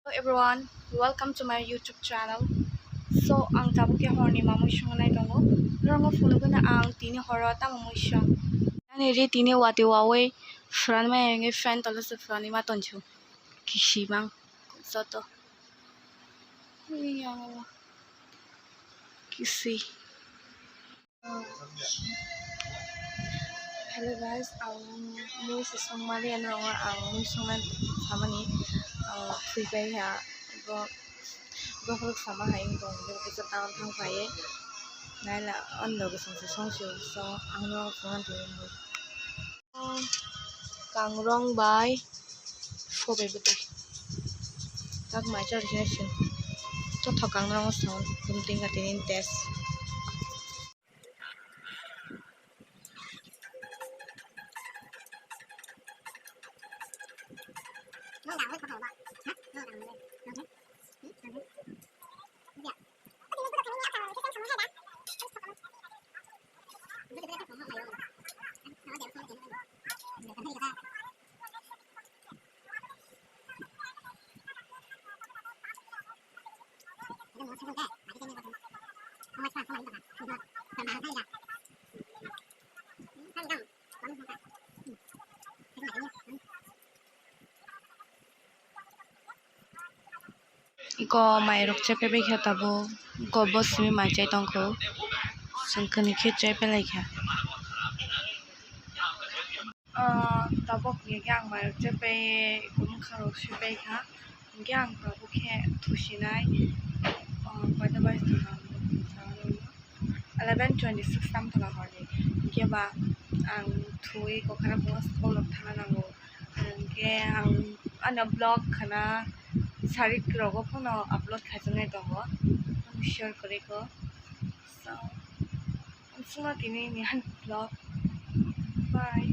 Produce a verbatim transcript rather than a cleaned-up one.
Hello everyone, welcome to my YouTube channel. So, ang tabuk khe horni mamui songnai tongo. Norok phunugwi na ang tini horo tamo mui song. Ani ri tini wati wawi fran mai ang fan tolo se fran ma tonchu. Kisi bang joto. Iya. Kisi. Hello guys, ang mui se songmani ano ang mui songna samani ang thui pai ha bo bo khorok sama hai wng tong bo kisa town thang pai naila ano loge song se song se so ang no songna thui. Kangrong bai sobai bwtai tak mai char khe sin. Joto kangrong song tum tingka tini test. Iko mairok chepe bai kha tabuk, iko bo simi mai chai tongkho, chwng kwnwi khe chepe lai kha. Ah, tabuk hwnkhe ang mairok chepe iko mwkhangrok sui pai kha, hwnkhe ang tabuk khe thusinai, ah, koita bai eleven twenty six tam thwla horni, hwnkhe ba ang thwi kokhara phungo school rok thangna nango, hwnkhe ang ano vlog khana sarik rogo phano upload khaijaknai tongo, share kwrwi kho. So, ang suma tini ni han vlog. Bye.